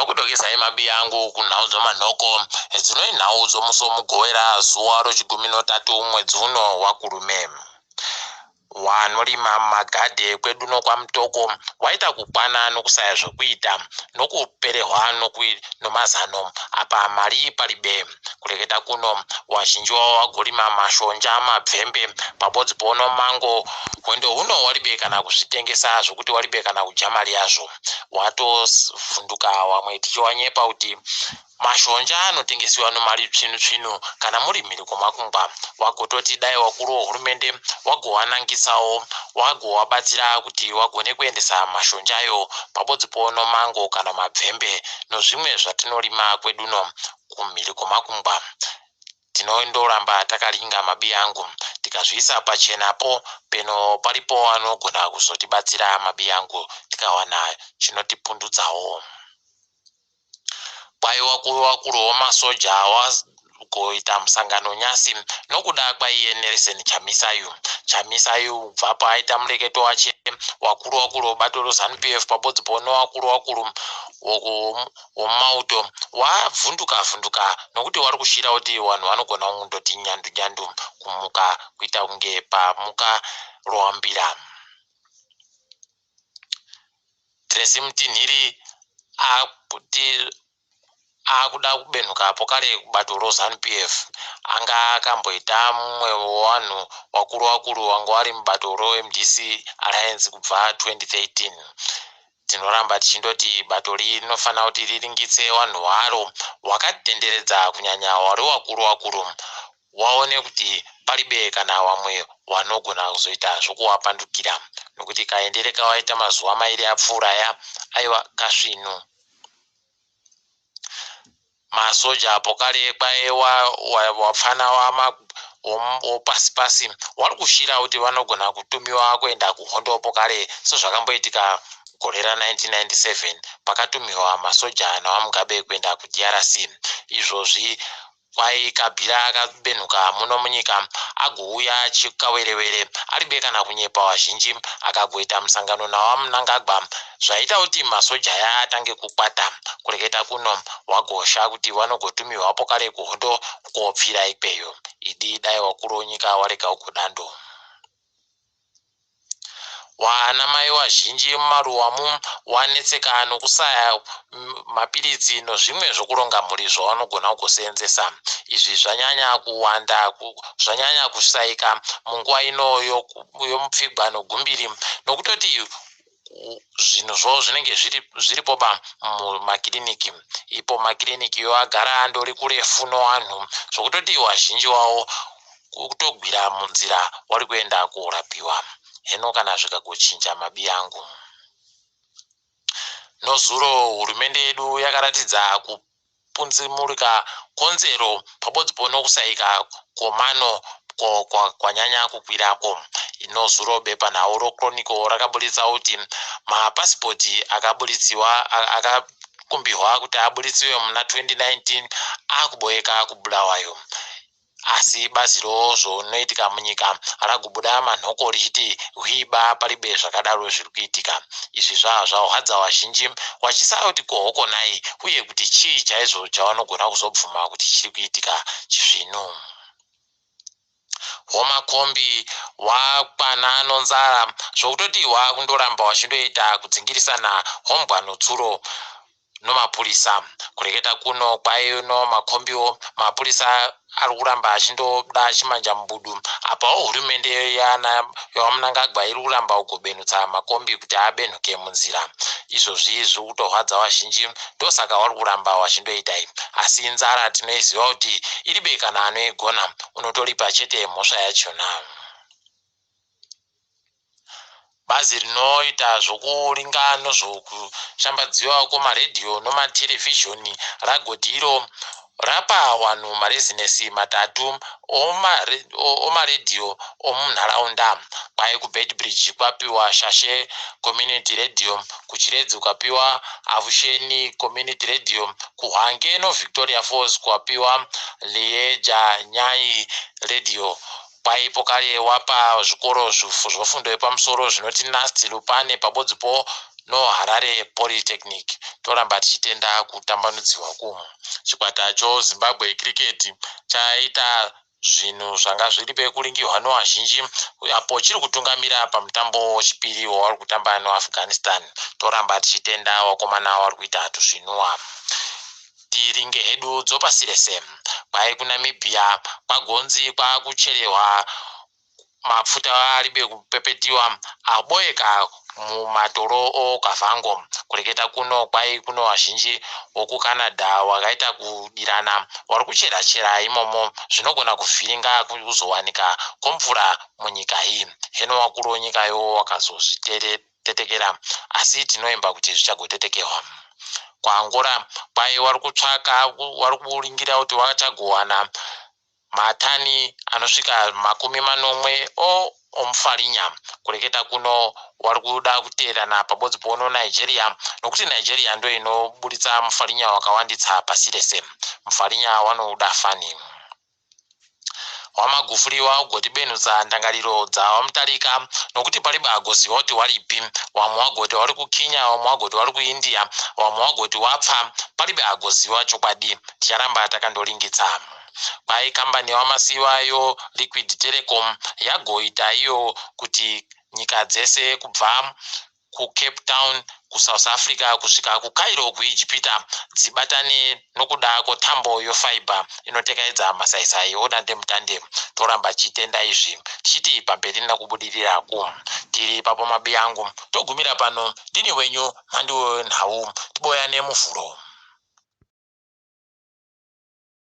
Ndinokudokesai mabiya angu kunhau dzomanhoko. Dzinoi nhau dzomusi woMugovera zuva rochigumi notatu mwedzi uno waKurume. Wanorima magadhe kwedu nokwaMutoko waita kukwana nokusaya zvokuita nokuperehwa nomazano apa mari paribe. Kureketa kuno wazhinji wavo wagorima mashonja, mabvembe pabodzi pono mango. Hwendo huno waribe kana kuzvitengesa zvokuti waribe kana kudya mari yazvo. Watovhunduka wamwe tichiwanyepa kuti mashonja anotengesiwa nomari tsvinu tsvinu kana muri mhiri kwomakungwa. Wagototi dai wakuru wohurumende wagowanangisawo wagowabatsira kuti wagone kuendesa mashonja ayo pabodzi pono mango kana mabvembe nozvimwe zvatinorima kweduno kumhiri kwomakungwa. Tinondoramba takaringa mabi angu tikazviisa pachenapo peno paripo anogona kuzotibatsira mabi angu tikawana chinotipundutsawo. Kwai wakuru wakuru wemasoja wagoita musangano nyasi nokuda kwaiye Nelson Chamisa yu. Chamisa yu kubva paaita mureketo wache wakuru wakuru webato reZanu PF pabodzi po newakuru wakuru womumauto wavhunduka vhunduka nokuti wari kushira kuti vanhu vanogona kundoti nyandu nyandu kumuka kuita kunge pamuka rwambira. Tracy Mutinhiri akuti akuda kubenhuka pokare kubato roZanu PF. Anga akamboita mumwe wevanhu vakuru vakuru vanga vari mubato roMDC Alliance kubva 2013. Tinoramba tichindoti bato rinofanira kuti riringitse vanhu varo vakatenderedza kunyanya vari vakuru vakuru waone kuti paribe kana vamwe vanogona kuzoita zvokuwapandukira nokuti kaendere kawaita mazuva mairi apfuura aya aiwa kasvinu. Masoja apo kare kwaiwa wapfana wopasi pasi wari kushira kuti vanogona kutumiwa kuenda kuhondo pokare sezvakamboitika gore ra1997 pakatumiwa masoja naVaMugabe kuenda kuDRC. Izvozvi Kwai Kabila akabenhuka muno munyika agouya chikawerewere aribe kana kunyepa vazhinji akagoita musangano naVaMnangagwa zvaita kuti masoja aya atange kukwata. Kureketa kuno wagosha kuti vanogotumirwa pokare kuhondo koopfira ikweyo. Idi dai wakuru wenyika warega ugodando. Waanamai wazhinji mumaruwa mu wanetseka nokusaya mapiritsi nozvimwe zvokuronga mhuri zvawanogona kugoseenzesa. Izvi zvanyanya kuwanda zvanyanya kusaika munguva ino yomupfigwa nogumbiri nokutoti zvinhu zvo zvinenge zviripo ba mumakiriniki. Ipo makiriniki yo agara andori kurefu nowanhu zvokutoti wazhinji wawo kutogwira munzira wari kuenda korapiwa. Heno kana zvikagochinja mabi angu. Nozuro hurumende yedu yakaratidza kupunzimurika konzero pabodzi po nokusaika kwomano kwanyanya kukwirako. Nozuro bepanhau roChronicle rakaburitsa kuti mapasipoti akaburitsiwa akakumbirwa kuti aburitsiwe muna 2019 akuboeka kuBulawayo. Asi bazi rozvonoitika munyika ragobuda manhoko richiti hwiba paribe zvakadaro zviri kuitika. Izvi zvava zvahwadza vazhinji vachisara kuti ko hokonai uye kuti chii chaizvo chavanogona kuzobvuma kuti chiri kuitika chisvinu. Homakombi wakwana nonzara zvokutoti wakundoramba wachindoita kudzingirisana hombwa notsuro nomapurisa. Kureketa kuno kwaino makombiwo mapurisa ari kuramba achindoda chimanjambudu apawo hurumende yaVaMnangagwa iri kuramba kugobenutsa makombi kuti abenhuke munzira. Izvozvi zviri kutorwadza vazhinji ndosaka vari kuramba vachindoita iyi. Asi nzara tinoiziva kuti iribe kana anoigona unotoripa chete mhosva yachona. Bazi rinoita zvokuringa nezvokushambadziwa kwomaredhiyo nomaterevhizhoni ragoti iro rapa vanhu marezinesi matatu omaredhiyo omunharaunda. Kwai kuBeitbridge kwapiwa Shashe Community Radio, kuChiredzi kwapiwa Avuxeni Community Radio, kuHwange noVictoria Falls kwapiwa Lieja Nyai Radio. Kwaipo kare wapa zvikoro zvofundo yepamusoro zvinoti NUST, Lupane pabodzipo noHarare Polytechnic. Toramba tichitenda kutambanudziwa uku. Chikwata choZimbabwe Cricket chaita zvinhu zvanga zviri pekuringirwa nevazhinji apo chiri kutungamira pamutambo wechipiri wavari kutamba neAfghanistan. Toramba tichitenda vakomana vari kuita tuzvinuwa. Tiringe hedu dzopasi rese. Kwai kuNamibia kwagonzi kwakucherehwa mapfuta aribe kupepetiwa aboeka mumatoro oKavango. Kureketa kuno kwai kuno vazhinji wokuCanada wakaita kudirana wari kuchera chera imomo, zvinogona kuvhiringa kuzowanika kwemvura munyika iyi. Heno wakuru wenyikayo wakazozvitetekera, asi tinoemba kuti zvichagotetekewa. KuAngola kwai wari kutsvaka, wari kuringira kuti wachagowana matani anosvika 70 omufarinya. Kureketa kuno wari kuda kuteerana pabodzi pono Nigeria, nokuti Nigeria ndo inoburitsa mufarinya wakawanditsa pasi rese. Mufarinya wanouda fani. WaMagufuli wagotibenhudza ndangariro dzawaMutarika, nokuti paribe agoziva kuti waripi. Wamwe wagoti wari kuKenya, wamwe wagoti wari kuIndia, wamwe wagoti wapfa. Paribe agoziva chokwadi, ticharamba takandolingitsa. Kwai kambani yaWaMasiyiwa Liquid Telecom yagoita iyo kuti nyika dzese kubva kuCape Town kuSouth Africa kusvika kuCairo kuIjipita dzibatane nokuda kwetambo yofiber inotekaidza masaisai odandemutande. Toramba tichitenda izvi tichiti pamberi nekubudiriraku. Tiri papo mabi yangu, togumira pano. Ndini wenyu mhandu wenhau, tiboyane muvhuro.